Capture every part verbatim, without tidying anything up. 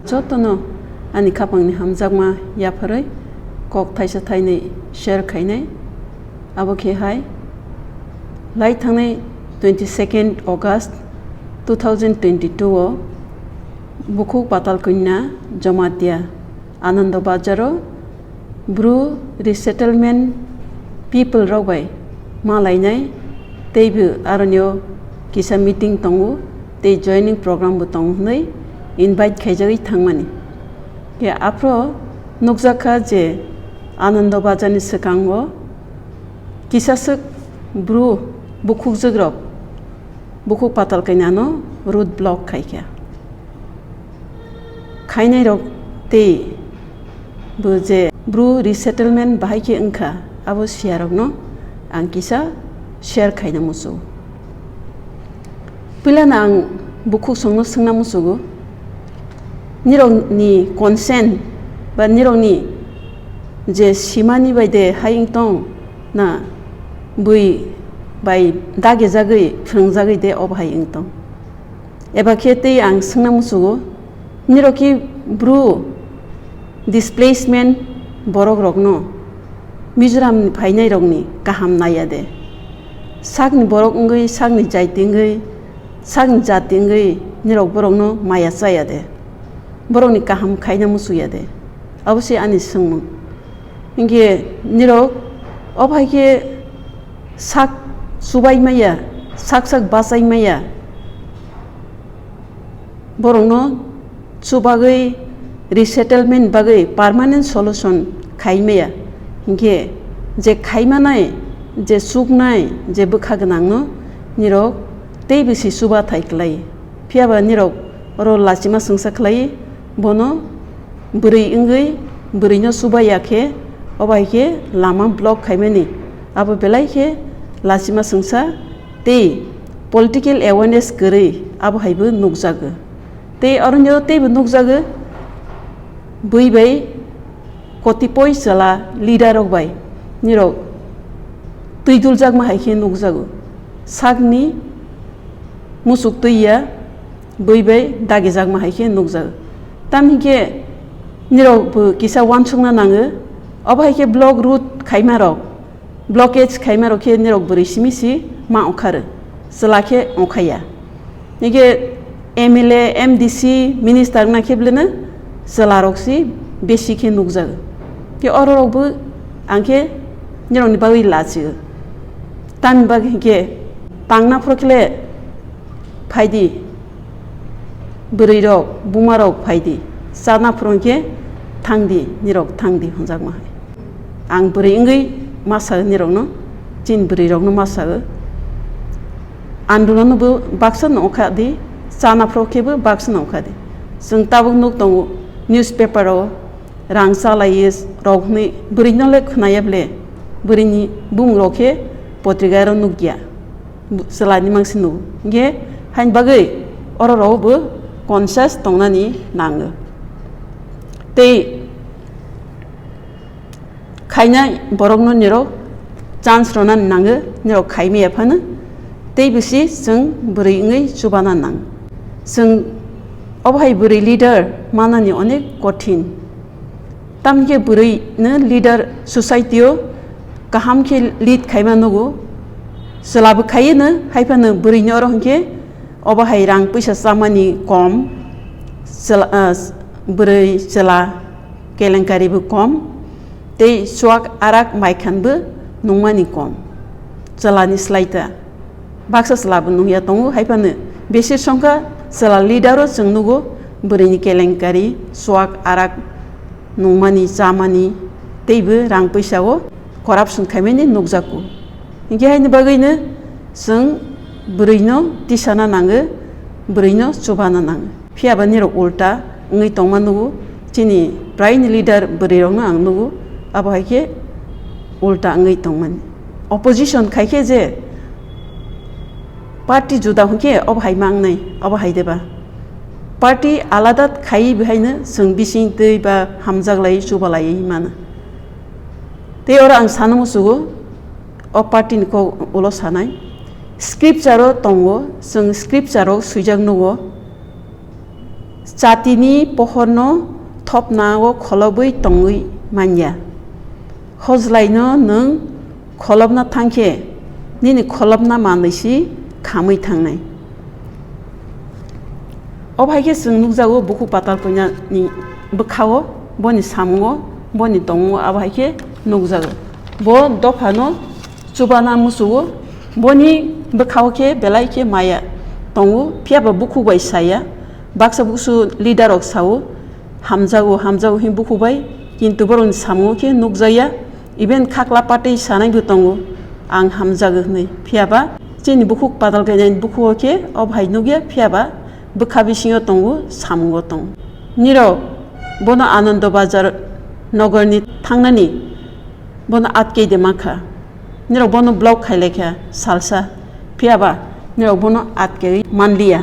Jotono ani khapangni hamjakma yapharwi kok thaisa thainwi share khainai. Abo khe hai lai thangnai twenty second August two thousand twenty two o Bukhuk Patal Kanya Jamatia Anando Bazar o Bru resettlement people rok bai ma lainai teibo aronio kisa meeting tongo tei joining program bo tongo hwnwi invite khaijagwi thangmani. Khe aphro nukjak kha je Anando Bazar ni swkango kisaswk Bru bukhukjwk rok Bukhuk Patal Kanya no road block khaikha. Khainairok tei bo je Bru resettlement bahai khe wngkha, abo siyarokno ang kisa share khaina muchungo. Puilano ang bukhuk songno swngna muchungo, nirokni consent ba nirokni je simani bai de hai wng tong na bui bai dagijagwi, phrwngjagwi de obo hai wng tong? Eba khe tei ang swngna muchungo, nirok khe Bru displacement borok rokno Mizoram ni phainai rokni kaham naiya de? Sakni borok wngwi, sakni jaiti wngwi, sakni jati wngwi nirok borokno maya chaya de? Borokni kaham khaina muchungya de? Abo se ani swngmung. Hinkhe nirok obo hai khe sak chubai maya, sak sak bachai maya. Borokno chubagwi resettlement bagwi permanent solution khai maya. Hinkhe je khaimanai, je chuknai, je bwkha gwnangno nirok tei bisi chubathai klai. Phiyaba nirok oro lachima swngsa khlai, bono bwrwi wngwi bwrwino chubaiya khe, obo hai khe lama block khaimani. Abo belai khe lachima swngsa tei political awareness kwrwi abo haibo nukjago. Tei oro teibo nukjago, bui bai kotipoi chwla leader rok bai nirok twi duljakma hai khe nukjago. Sakni muchuk twi ya bui bai dagijakma hai khe nukjago. Tamni khe nirok bo kisa uansukna nango, obo hai khe block road khaima rok, blockage khaima rok khe nirok bwrwi simi si ma ongkha rw, chwla khe ongkha ya. Hingkhe M L A, M D C, minister wngna khe beleno chwla rok si besi khe nukjago. Khe oro rok bo ang khe nirok ni bagwi lachio. Tamni bagwi hinkhe tangna phoro khe le phaidi, bwrwi rok, buma rok phaidi, chana phoro hinkhe thangdi, nirok thangdi hwnjakma hai. Ang bwrwi wngwi ma sao nirokno, chini bwrwi rokno ma sao. Andolon no bo baksa no ongkha di, chana phoro khe bo baksa no ongkha di. Chwng tabuk nuk tongo newspaper o rang chalai rok hwnwi, bwrwi no le khwnaya ble, bwrwi ni bumung rok khe potrika ro nukya. Chwla ni mangsi nugo. Hinkhe haini bagwi oro rok bo conscious tongnani nango. Tei khainai borokno nirok chance rwnani nango, nirok khaimaya phano. Tei bisi chwng bwrwi wngwi chubana nang. Chwng obo hai bwrwi leader manani onek kothin. Tamni khe bwrwi no leader society o kaham khe lead khaima nugo. Chwla bo khaiyo no, hai phano bwrwi no oro hinkhe obo hai rang puisa chamani kom, chwla, ah, bwrwi chwla kelenkari bo kom, tei chuak arak maikhan bo nungmani kom. Chwla ni slai ta. Baksa chwla bo nungya tongo, hai phano besi songkha chwla leader o chwng nugo, bwrwi ni kelenkari, chuak arak nungmani, chamani, teibo rang puisa o corruption khaimani nukjakgo. Hinkhe haini bagwino chwng bwrwi no tisana nango, bwrwi no chubana nango. Phiya ba nirok ulta wngwi tongma nugo, chini prai ni leader bwrwi rokno ang nugo, abo hai khe ulta wngwi tongmani. Opposition khai khe je party juda hwn khe obo hai ma wngnai, obo hai de ba? Party alada khaiwi bo haino chwng bising twi ba hamjak lai chuba lai mano. Tei oro ang sana muchugo, o party ni kok ulo sanai. Scripture o tongo, chwng scripture o swijak nugo. Chatini pohorno thopnao kholobwi tongwi manya. Hojlaino nwng kholopna thangkhe, nini kholopna manwi si khamwi thangnai. Obo hai khe chwng nukjago bukhuk patal koinani bwkhao, boni samungo, boni tongo, abo hai khe nukjago. Bo dophano chubana muchugo, boni bwkhao khe belai khe maya tongo, phiya ba bukhuk bai saya. Baksa buksu leader rok sao, "Hamjago, hamjago," hwn bukhuk bai, kintu borokni samungo khe nukjakya. Even khakla patwi sanaibo tongo, "Ang hamjago," hwnwi. Phiya ba chini bukhuk patal kainani bukhugo khe obo hai nukya, phiya ba bwkha bisingo tongo, samungo tongo. Nirok bono Anando Bazar nogorni thangnani bono atkei de mankha. Nirok bono block khai laikha salsa, phiya ba nirok bono atkeui manliya.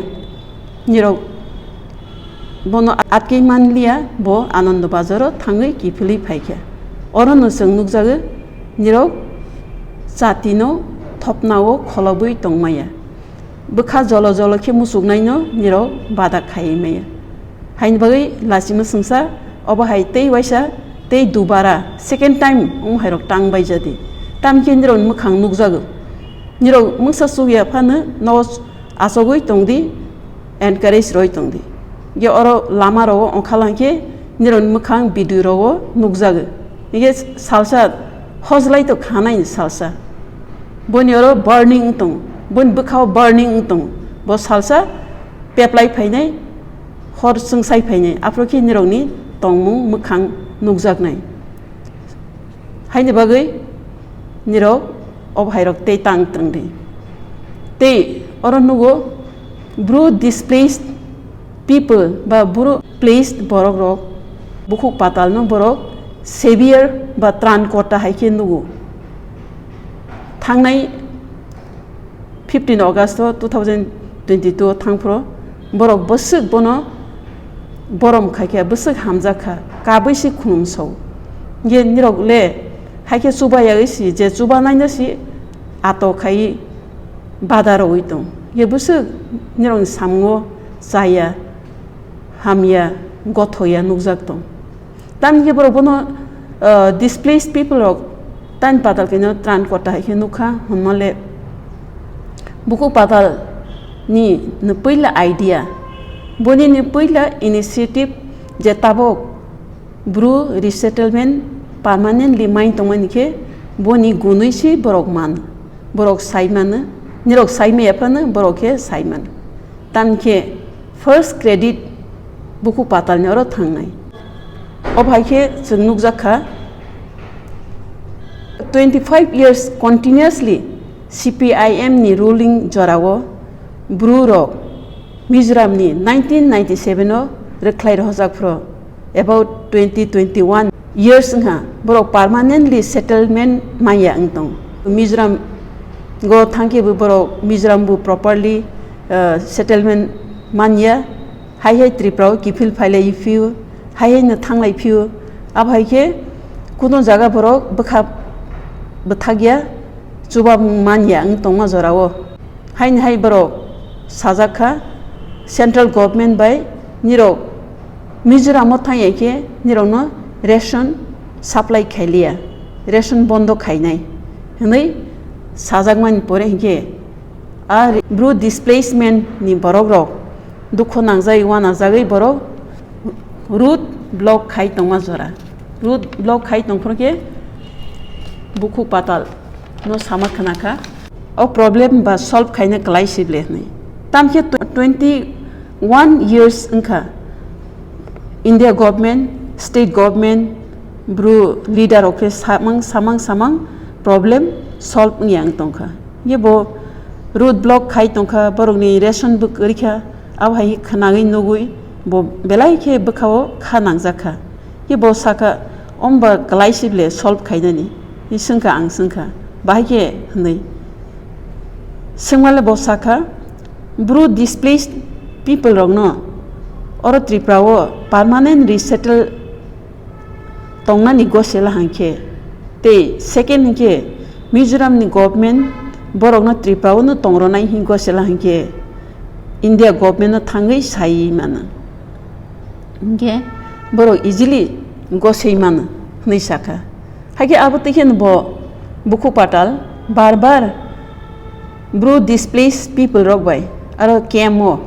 Nirok bono atkeui manliya, bo Anando Bazaro thangwi kiphilwi phaikha. Orono chwng nukjago, nirok chatino thopnao kholobwi tongmaya. Bwkha jolo jolo khe muchuknaino nirok bada khaiwi maya. Haini bagwi lachima swngsa, obo hai tei waisa tei dubara second time wng hairok tang baijadi. Tamkhe nirokni mwkhang nukjago. Nirok mungsa chukya phano no achogwi tongdi, encourage roi tongdi. Ge oro lama rogo ongkha langkhe nirokni mwkhang video rogo nukjago. Ge salsa hojlai to khanai salsa. Boni oro burning wng tong, boni bwkhao burning wng tong. Bo salsa peplai phainai, hor chwngsai phainai, aphuru khe nirokni tongmung mwkhang nukjaknai. Haini bagwi nirok obo hairok tei tang twrwngdi. Tei oro nugo, Bru displaced people ba Bru displaced borok rok bukhuk patal no borok savior ba tran kota hai khe nugo. Thangnai fifteen August o two thousand twenty-two o thangphuru borok bwswk bono borom khaikha, bwswk hamjakha, kabwi si khulumsao. Ge nirok le hai khe chuba yagwi si, je chuba naino si ato khai bada rogwi tong. Ge bwswk nirokni samungo chaya, hamya, gothoya nukjak tong. Tamni khe borok bono, ah, displaced people rok tani patal kaino tran kota hai khe nukha hwnma le bukhuk patal ni ni puila idea, boni ni puila initiative je tabok Bru resettlement permanently mai tongmani khe boni gunwi si borok man, borok sai mano, nirok sai maya phano borok khe sai mano. Tamni khe first credit bukhuk patalni oro thangnai. Obo hai khe chwng nukjak kha, twenty five years continuously C P I M ni ruling jorao Bru rok Mizoram ni nineteen ninety seven o rwkhlai rohorjak phuru about twenty twenty one years wngkha, borok permanently settlement manya wng tong. Mizoram go thangkhe bo borok Mizoram bo properly, uh, settlement manya. Hai hai Tripura o kiphil phailai phio, hai hai no thanglai phio. Abo hai khe kuno jaga borok bwkha bwthakya, chuba manya wng tongma jorao. Haini hai borok sajak kha, central government bai nirok Mizoram o thang ya khe nirokno ration supply khailiya, ration bondo khainai hwnwi sajakmani pore hinkhe a Bru displacement ni borok rok dukhu nangjagwi uanajagwi borok road block khai tongma jora, road block khai tongphuru khe bukhuk patal no sama khna kha. O problem ba solve khaina kwlai si ble hwnwi. Tamkhe tw-, twenty one years wngkha India government, state government, Bru leader rok khe samang, samang, samang problem solve wngya wng tongkha. Ye bo road block khai tongkha, borokni ration bo kwrwi kha, abo hai khe khwnagwi nugwi bo belai khe bwkha-o kha nangjak kha. Khe bo sakha, "Omba kwlai si ble solve khainani?" Hwnwi swngkha, ang swngkha, "Bahai khe?" hwnwi swngmale bo sakha, "Bru displaced people rokno oro Tripura o permanent resettle tongnani gosela hwnkhe, tei second hwnkhe Mizoram ni government borokno Tripura o no tongronai hwnwi gosela hwnkhe India government no thangwi sai mano." Hinkhe borok easily gosei mano hwnwi sakha. Haikhe abo twikheno bo Bukhu Patal bar bar Bru displaced people rok bai aro camp o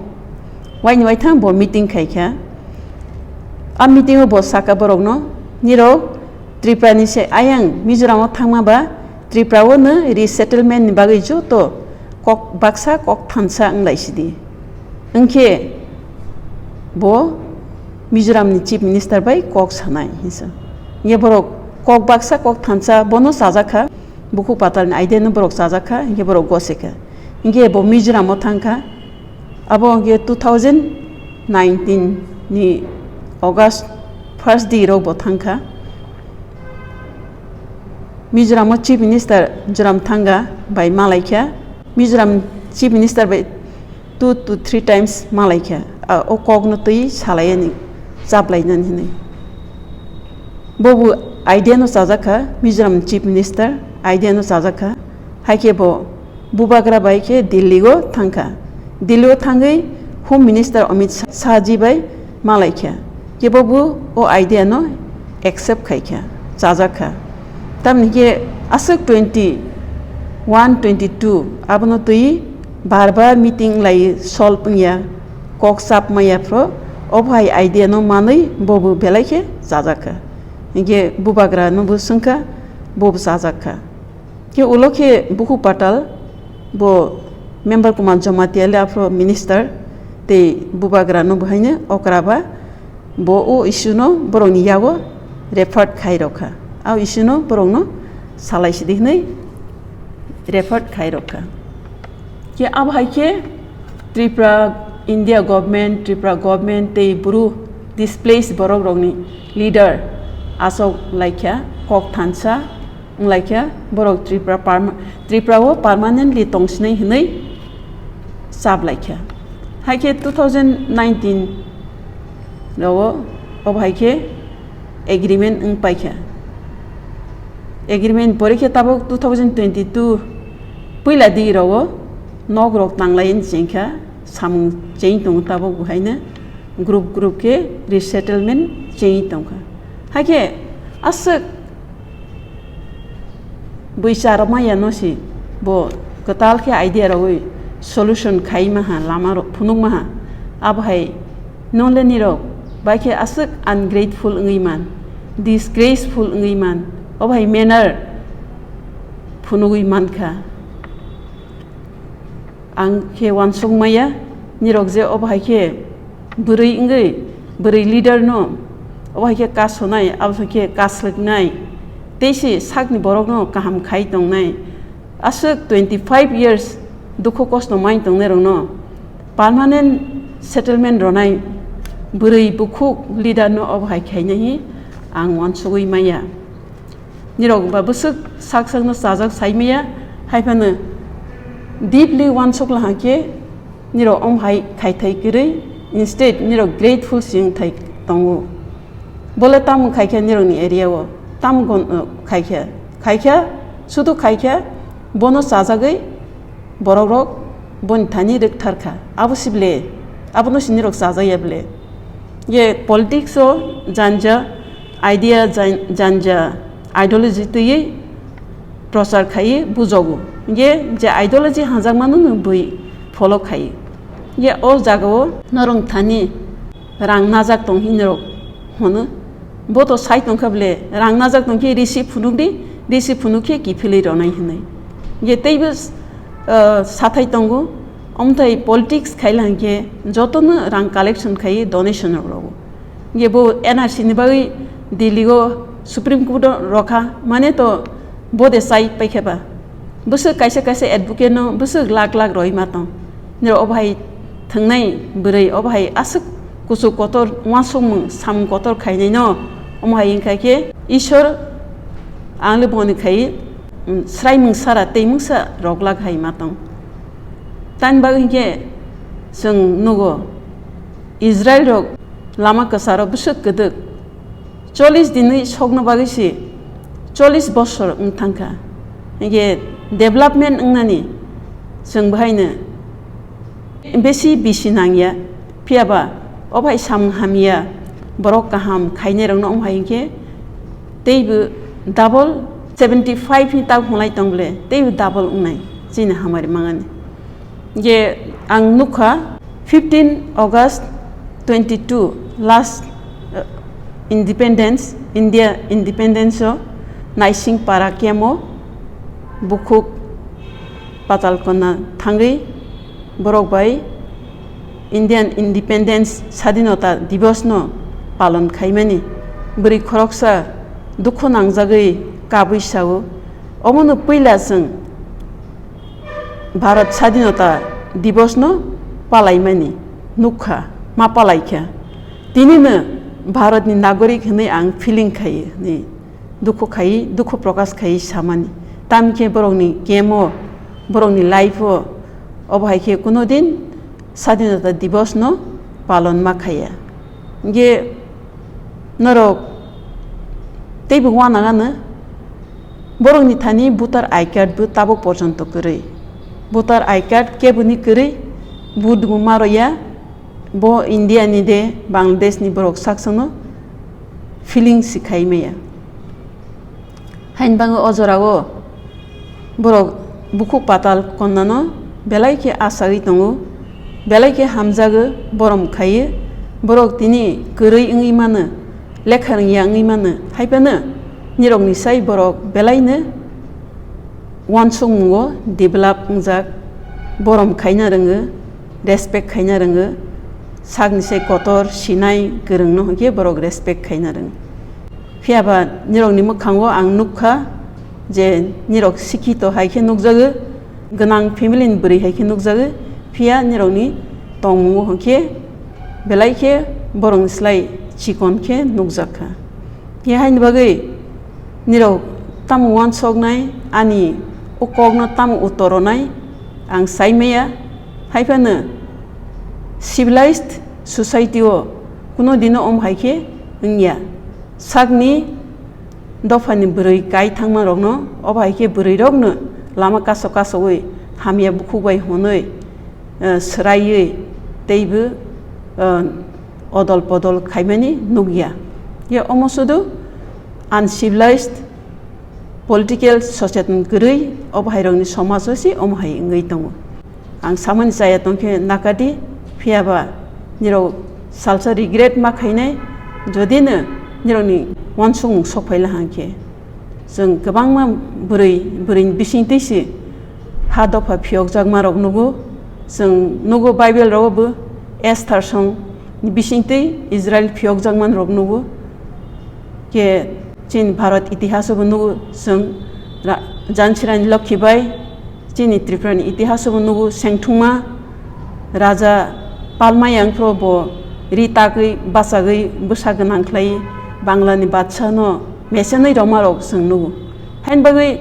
waini waithang bo meeting khaikha. A meeting o bo sakha borokno, nirok Tripura ni se ayang Mizoram o thangma ba Tripura o no resettlement ni bagwi joto kok baksa kok thansa wng lai sidi. Wngkhe bo Mizoram ni Chief Minister bai kok sanai hinsa. Hinkhe borok kok baksa kok thansa bono chajakha, Bukhu Patal ni idea no borok chajakha, hinkhe borok gosekha. Hinkhe bo Mizoram o thangkha, abo hinkhe two thousand nineteen ni August first di rok bo thangkha. Mizoram o Chief Minister Zoram Thanga bai malaikha. Mizoram Chief Minister bai two to three times malaikha. A, o kokno twi salaiyani chaplainani hinwi. Bobo idea no chajakha, Mizoram Chief Minister idea no chajakha. Haikhe bo Bubagra bai khe Delhi o thangkha. Delhi o thangwi Home Minister Amit Shah ji bai malaikha. Kebo bo o idea no accept khaikha, chajakha. Tamni khe aswk twenty one, twenty two abono twi bar bar meeting lai solve wngya, kok chap maya phro, o hai idea no manwi bobo belai khe chajakha. Hinkhe Bubagra no bo swngkha, bobo chajakha. Khe ulo khe Bukhu Patal bo member Kumar Jamatia le aphro minister tei Bubagra no bo haino okra ba bo o issue no borok ni yago refer khai rokha. A issue no borok no salai sidi hinwi refer khai rokha. Khe abo hai khe Tripura, India government, Tripura government tei Bru displaced borok rokni leader achok laikha, kok thansa wng laikha, borok Tripura perma-, Tripura o permanently tongsinai hinwi chap laikha. Hai khe two thousand nineteen rogo obo hai khe agreement wng paikha. Agreement pore khe tabuk two thousand twenty two puila di rogo nok rok tanglai chengkha, samung cheng tongo tabuk bo haino group group khe resettlement cheng tongkha. Hai khe aswk bwisa rwmaya no si bo kwtal khe idea rogwi solution khai maha, lama rok phunuk maha. Abo hai nongle nirok bai khe aswk ungrateful wngwi man, disgraceful wngwi man, obo hai manner phunugwi mankha. Ang khe uansuk maya, nirok je obo hai khe bwrwi wngwi, bwrwi leader no obo hai khe kasonai, abo hai khe kaslwknai, tei se sakni borok no kaham khai tongnai. Aswk twenty five years dukhu kosto mai tongnai rok no permanent settlement rwnai bwrwi bukhuk leader no obo hai khainai hi ang uansugwi maya. Nirok ba bwswk sak sakno chajak sai maya, hai phano deeply uansuk laha khe nirok om hai khai thai kwrwi, instead nirok grateful se wng thai tongo. Bole tamo khai kha nirokni area o, tamo gon-, khai kha, khai kha, sudu khai kha, bono chajagwi borok rok boni thani rwkthar kha. Abo si ble, abono si nirok chajak ya ble. Ye politics o janja idea, jan-, janja ideology twiwi prochar khaiwi bujogo. Ye je ideology hanjakmano no bui follow khaiwi. Ye o jagao norok thani rang najak tong hinwi rok hwno. Bo to sai tong kha ble, rang najak tong khe risi phunuk di, risi phunuk khe kiphilwi rwnai hinwi. Je teibo, ah, sathai tongo, omthai politics khai lang khe jotono rang collection khai donation rok rogo. Je bo N R C ni bagwi Delhi o Supreme Court o rokha, mane to bo de sai pai khe ba. Bwswk kaisa kaisa advocate no bwswk lakh lakh roi ma tong. Nirok obo hai thwngnai bwrwi obo hai aswk kuchuk kotor uansukmung samung kotor khainai no omo hai wngkha khe Ishwar ang le boni khai, um, sraimung sara tei mungsa rok lak hai ma tong. Tani bagwi hinkhe chwng nugo Israel rok lama kwcharo bwswk kwdwk. Chollish dinwi sokna bagwi se chollish bosor wng thangkha. Hinkhe development wngnani chwng bahaino besi bisi nangya, phiyaba o bai samung hamya, Borok kaham khainai rokno wng hai hinkhe teibo double seventy five ni tak hwnlai tong ble teibo double wngnai chini hamari mangani. Je ang nukha fifteen August twenty two last, uh, independence, India independence o Naising para kemo bukhuk Patalkona thangwi borok bai Indian Independence Sadinota Divos no palon khaimani. Bwrwi khoroksa dukhu nangjagwi kabwi sao, omono puila chwng Bharat Sadinota Divos no palaimani nukha, ma palaikha. Tinino Bharatni nagorik hwnwi ang feeling khai, hwnwi dukhu khai, dukhu prokash khai samani. Tamkhe borokni game o, borokni life o, obo hai khe kuno din Sadinota Divos no palon ma khaiya. Hinkhe norok teibo uanang ano, borokni thani voter I card bo tabuk porjonto kwrwi. Voter I card keboni kwrwi, vote bo ma roya, bo India ni de, Bangladesh ni borok saksano feeling si khai maya. Haini bagwi o jorao borok bukhuk Patalkonnano belai khe achagwi tongo, belai khe hamjagwi borom khaiwi, borok tini kwrwi wngwi mano, lekha rwngya wngwi mano, haiphano nirokni sai borok belaino uansukmungo develop wngjak, borom khaina rwngo, respect khaina rwngo, sakni sai kotor sinai kwrwngno hwnkhe borok respect khaina rwngo. Phiya ba nirokni mwkhango ang nukha je nirok sikhito hai khe nukjago, gwnang family ni bwrwi hai khe nukjago, phiya nirokni tongmungo hwnkhe belai khe borokni slai chikon khe nukjak kha. Phiya haini bagwi nirok tamo uansuknai, ani o kokno tamo uttor rwnai ang sai maya, haiphano civilized society o kuno dino om hai khe wngya. Sakni dophani bwrwi kai thangma rokno, obo hai khe bwrwi rokno lama kaso kasowi hamya bukhuk bai hwnwi, eh, swraiwi teibo, eh, odol podol khaimani nukya. Ye omo sudu uncivilized political socheton kwrwi obo hai rokni somajo se omo hai wngwi tongo. Ang samani chaya tongkhe nakadi, phiya ba nirok salsa regret ma khainai, jodi no nirokni uansukmung sok phaila hangkhe. Chwng kwbangma bwrwi, bwrwini bisingtwi se ha dopha phiyokjakma rok nugo. Chwng nugo Bible rogo bo Esther song ni bisingtwi Israel phiyokjakma rok nugo. Khe chini Bharat itihaso bo nugo chwng ra-, Jansirani Lokhi bai, chini Tripurani itihaso bo nugo sengthungma Raja Palmayang phro bo ri tagwi bachagwi bwsa gwnang khlai Banglani Badshah no mesenwi rwma rok chwng nugo. Haini bagwi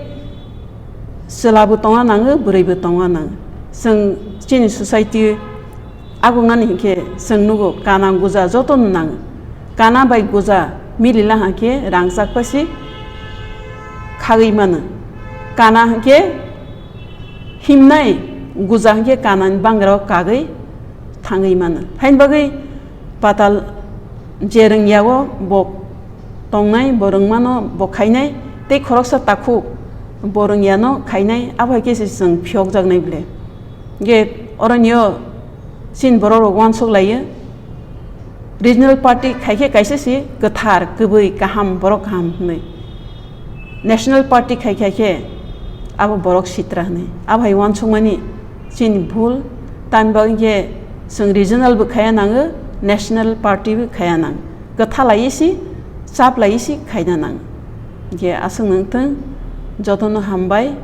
chwla bo tongna nango, bwrwi bo tongna nango. Chwng chini society Agungnani hinkhe chwng nugo, kana guja jotono nango. Kana bai guja milila hinkhe rangchak pasi khagwi mano. Kana hinkhe himnai, guja hinkhe kanani bangrao kagwi thangwi mano. Haini bagwi patal je rwngya o bo tongnai, bo rwngmano bo khainai, tei khoroksa takhuk bo rwngyano khainai, abo hai khe se chwng phiyokjaknai ble. Hinkhe oronio chini borok rok uansuk laio, regional party khai khe kaisa se kwthar, kwbwi, kaham, borok kaham hwnwi. National party khai khai khe abo borok sitra hwnwi. Abo hai uansukmani chini bhul, tamni bagwi khe chwng regional bo khaya nango, national party bo khaya nango. Kwtha laiwi se, chap laiwi se khaina nango. Hinkhe aswk nang thung, jotono hambai.